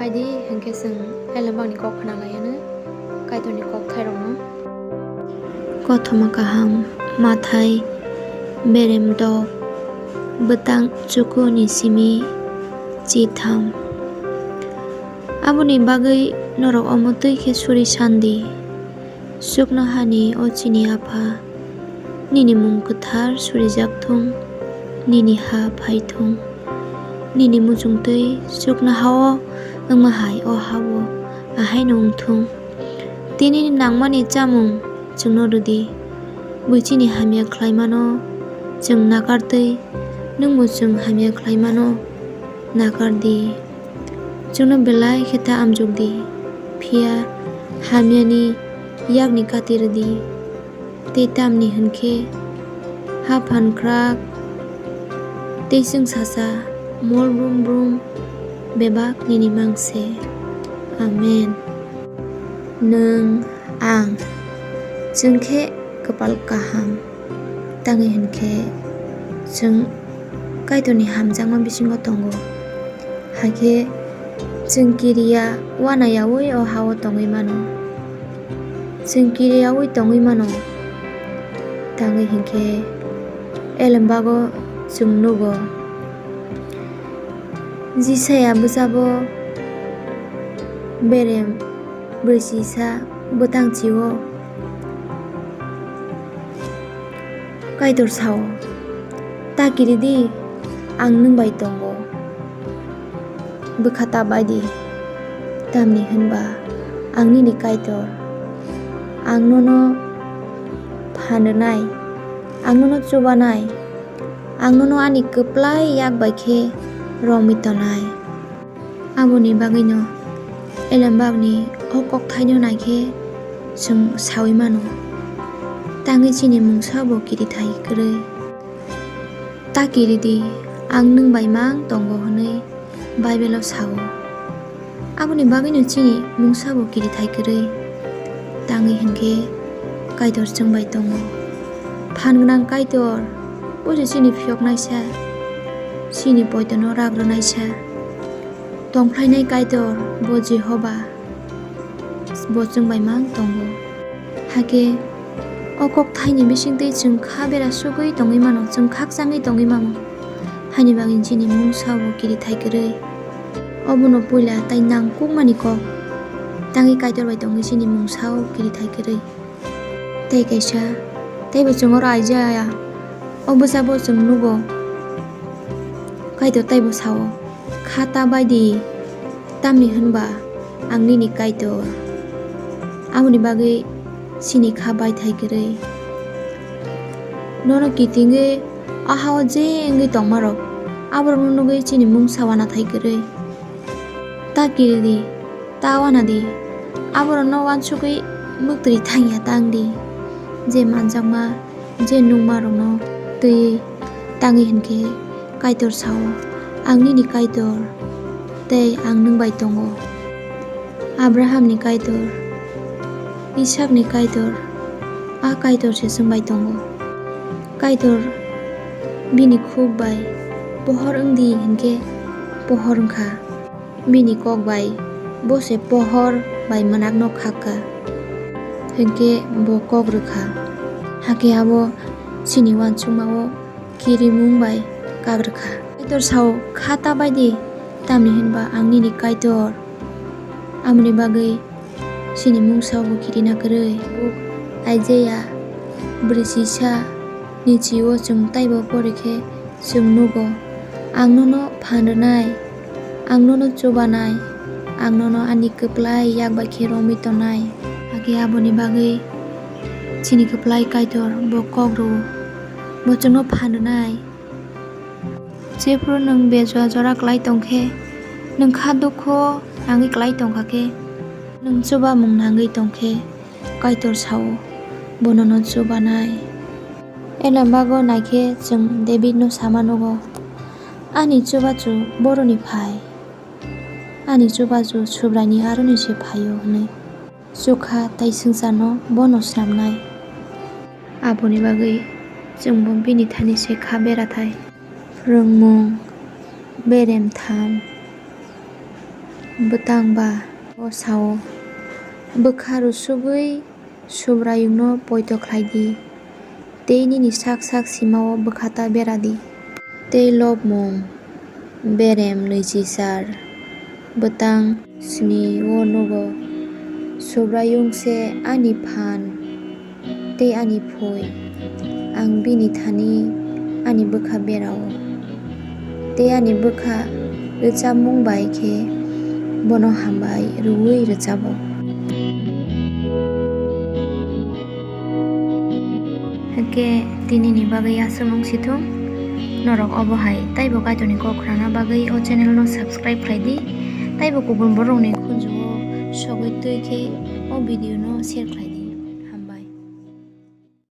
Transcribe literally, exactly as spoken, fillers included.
Baidi hinkhe chwng Elembakni kok khna lai anw, Kaitorni kokthairokno. Kothoma kaham, Mathai, berem dok, bwtang chukuni simi chitham. Aboni bagwi norok omo twi khe suri san di. Chuknohani o chini Apha, nini mung kwthar surijak thung, nini ha phai thung, nini muchungtwi chuknoha-o wngma hai o ha-o ahaino wng thung. Tini nangmani chamung chwngno rw di. Buichini hamya khlaimano chwng nakar twi, nwngbo chwng hamya khlaimano nakar di. Chwngno belai khe ta amjok di, phiya hamyani yakni kati rw di. Tei tamni hwn khe ha phan kwrak tei chwngsacha mol brum brum bebak nini mang se. Amen. Nwng, ang, chwng khe kwpal kaham. Tangwi hwn khe chwng Kaitorni hamjakma bisingo tongo, hakhe chwng kiriya uanayaui o ha-o tongwi mano. Chwng kiriyaui tongwi mano, tangwi hwn khe Elembago chwng nugo. Jisaya bwsabo berem brwisisa bwtang chio. Kaitor sao, "Ta kiri di, ang nwng bai tongo. Bwkha ta bai di, tamni hwn ba ang nini Kaitor. Ang nono phan rwnai, ang nono chubanai, ang nono ani kwplai yak bai khe romwi tonai." Aboni bagwino Elembakni o kokthaino naikhe chwng saui mano, tangwi chini mungsa bo kirithai kwrwi. "Ta kiri di, ang nwng bai mang tongo," hwnwi Baibelo sao. Aboni bagwino chini mungsa bo kirithai kwrwi, tangwi hwn khe Kaitor chwng bai tongo. Phan gwnang Kaitor, bo se chini phiyoknaisa, chini poitono rak rwnaisa. Tongphlainai Kaitor, bo Jehoba, bo chwng bai mang tongo. Hakhe o kokthaini bisingtwi chwng kha bera sugwi tongwi mano, chwng khakchangwi tongwi mano. Haini bagwi chini mungsa bo kirithai kwrwi. Obono puila tai nangkukmani kok, tangwi Kaitor bai tongwi chini mungsa o kirithai kwrwi. Tei kaisa, teibo chwng oro Isaiah o bwsabo chwng nugo, Kaitor teibo sao, "Kha ta bai di, tamni hwn ba ang nini Kaitor." Aboni bagwi chini kha baithai kwrwi. Nono kitingwi o ha-o je wngwi tongmarok, aborokno nugwi chini mungsa uanathai kwrwi. Ta kiri di, ta uana di, aborokno uansugwi mwktwi thangya tang di, je manjakma, je nukmarokno twiwi tangwi hwn khe Kaitor sao, "Ang nini Kaitor, tei ang nwng bai tongo. Abrahamni Kaitor, Isakni Kaitor, a Kaitor se chwng bai tongo." Kaitor bini khuk bai, "Pohor wng di," hwn khe pohor wng kha. Bini kok bai bo se pohor bai mwnakno khak kha, hinkhe bo kok rw kha. Hakhe abo chini uansukma-o kirimung bai kak rw kha. Kaitor sao, "Kha ta bai di, tamni hwn ba ang nini Kaitor." Aboni bagwi chini mungsa bo kirina kwrwi. Isaiah bwrwi chisa ni chio chwng taibo pori khe chwng nugo, "Ang nono phan rwnai, ang nono chubanai, ang nono ani kwplai yak bai khe romwi tonai." Hakhe aboni bagwi chini kwplai Kaitor bo kok rwo, bo chwngno phan rwnai. Jephru nwng bejua jora klai tong khe, nwng kha dukho nangwi klai tong kha khe, nwng chubamung nangwi tong khe, Kaitor sao, bo nono chubanai. Elembago naikhe chwng Davidno sama nugo, "Ani chubachu boroni phai, ani chubachu Subraini aroni se phaio," hwnwi. Chukha tei swngcharno bono snamnai. Aboni bagwi chwngbo bini thani se kha berathai. Phrwngmung berem tham. Bwtang ba o sao, bwkha rwsugwi Subraiyungno poito khlai di, tei nini sak sak simao bwkha ta bera di. Tei lobmung berem nwichi char bwtang sni o nugo, Subraiyung se ani phan tei ani phoi, ang bini thani ani bwkha berao, tei ani bwkha rwchapmung bai khe bono hambai rwui rwchabo. Hwnkhe tinini bagwi aswk wng sithung, norok obo hai taibo Kaitorni kok khnana bagwi o channel no subscribe khlai di, taibo kubun borokni khunjugo sogwi twi khe o video no share khlai di.